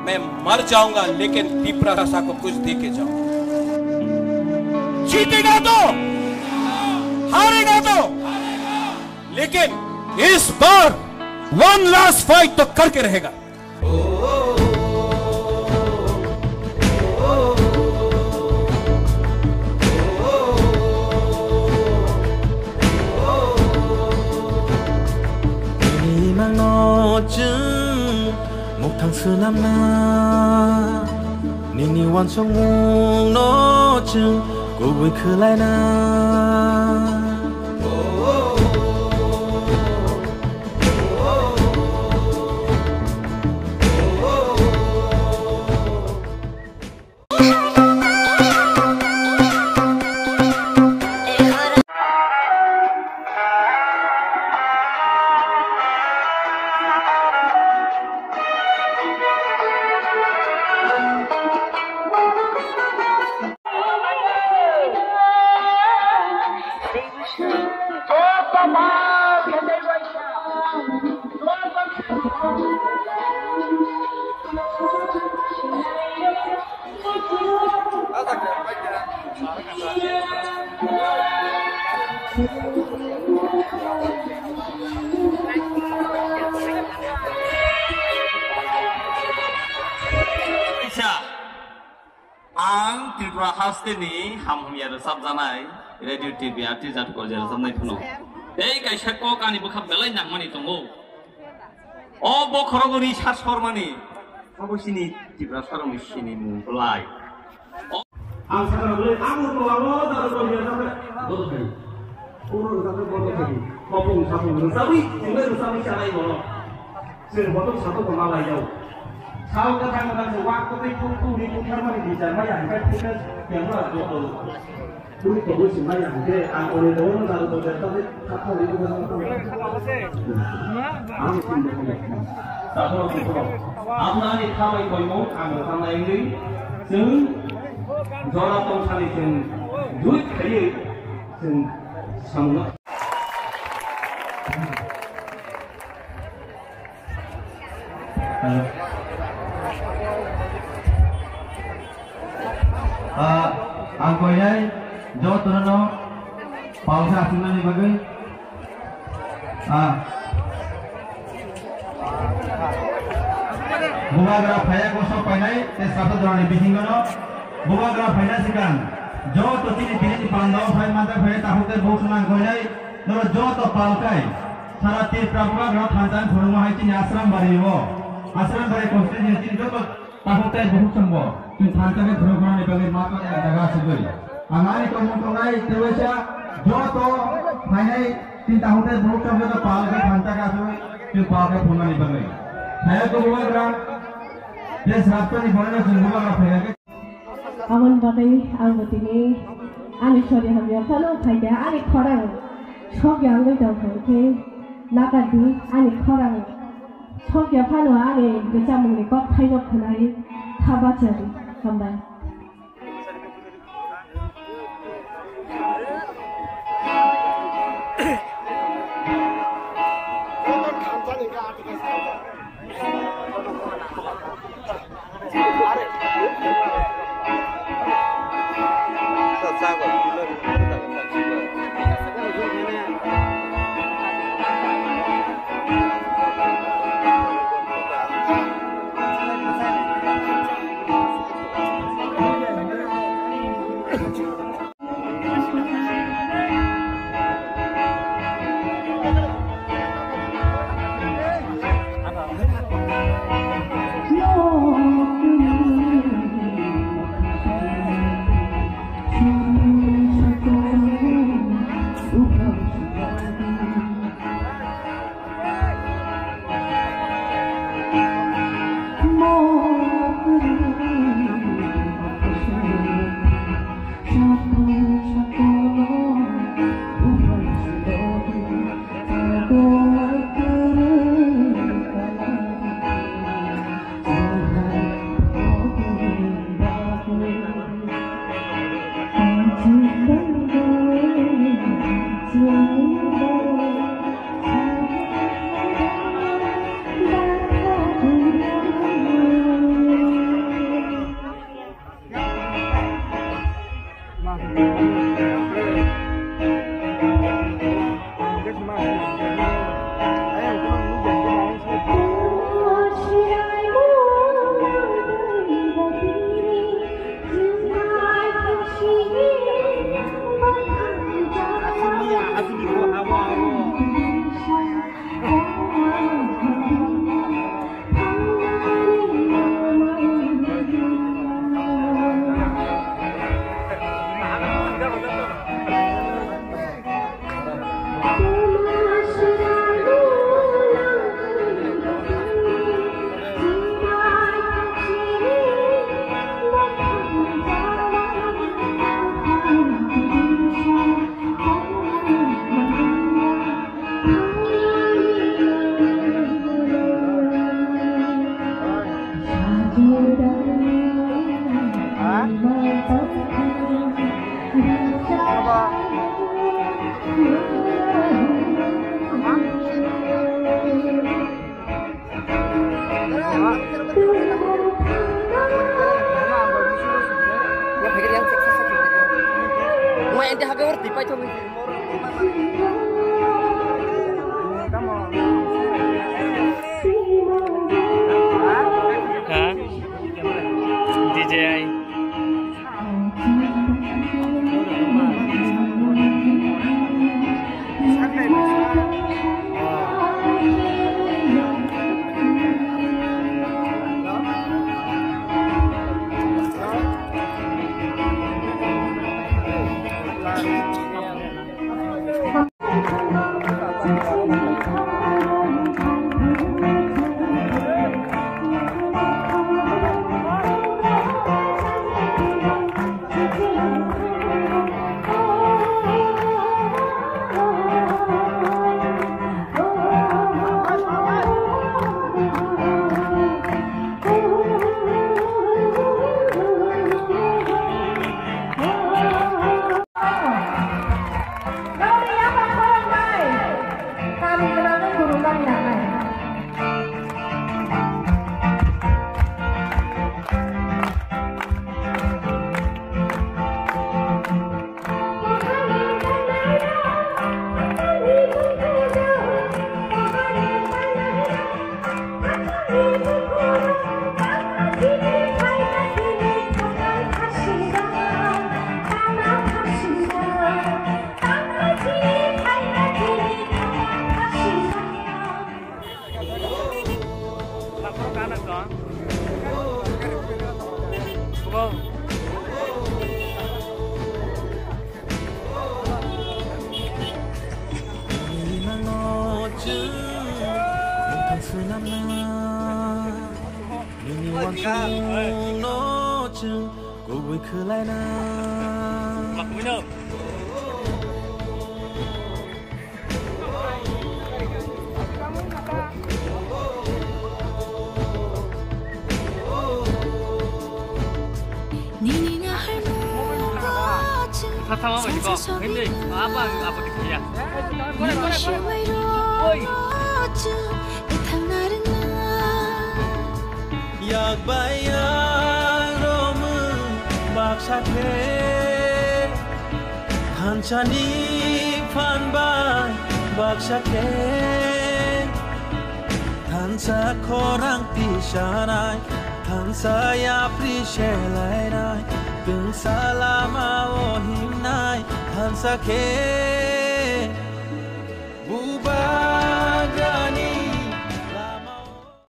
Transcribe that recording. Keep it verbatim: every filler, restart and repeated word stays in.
मैं मर जाऊंगा, लेकिन तिपरा भाषा को कुछ दे के जाऊंगा। जीतेगा तो, हारेगा तो, लेकिन इस बार वन लास्ट फाइट तो करके रहेगा। Nini mangno chwng muktang swnamna, nini uansukmungno chwng kubui khwlaina. Ang Tripura hasteni hamhumya rwchapjanai radio T V artist jat korja rwchapnai phano. Tei kaisa kok ani bwkha belai nangmani tongo. O bokhorogo ri sar sormani, obo chini Tiprasarokni sinimung belai. Ang sakha rwgwi, ang urmo abo jaro koi ya sakha bodo khai. Uro sakha bodo khai. Bopung sapung rwchabwi, chwngno rwchabwi chanai bono. Chwng bodo sakha bono lai jao. Sao kwthang kwthang se wak kwtwi thuk thuk ni thuk tharmani bichar maya hwnkhe fitness camera joto. Twi tongwi se maya hwnkhe ang ore tongwi no jaro koi ya sakha. Ang sini. Aboni khamai koimung ang rwchapnai wngwi chwng jora tongthani chwng duit khaiwi chwng samungno. Ah, ang koinai jotono no palsa aswknani bagwi. Ah. Bubagra phaiya kosok painai tei sasa jorani bisingo no bubagra phaina swkang joto chini tini ni pandao phai manta phai takhuk tei bok swnang koinai norok joto palkai sara Tripura bubagra thansa khulumma hai chini Asrambari o Asrambari constituency chini joto Takhuk tei bukhuk chwngbo chwng thansa khe phunuk rwnani bagwi ma tong yak jaga asugwi. Ang ani tongmung tongnai tei waisa joto phainai chini takhuk tei bukhuk chwng joto pal khe thansa khe asugwi chwng pal khe phunuknani bagwi. Phaiya khe bubagra tei sraptani borokno chwng bubagra phaikha khe. Aboni bagwi ang bo tini ani sori hamya phano phaikha ani khorang sokya wngwi tongkha hwnkhe nakardi ani khorang. Sokya phano ani bwchamungni kok thaino khwnai kha bacha di. Hambai. Ha? D J I. Nini uansukmungno chwng kubui khwlaina. Nini naharmung. Tha tha ma bai ko. Hindi. Apa apa kita ya. Oi. Yak bai yak romwi baksa khe. Thansa ni phan bai baksa khe, thansa khorang tisanai, thansa yapri selainai, twngsa lama o himnai, thansa khe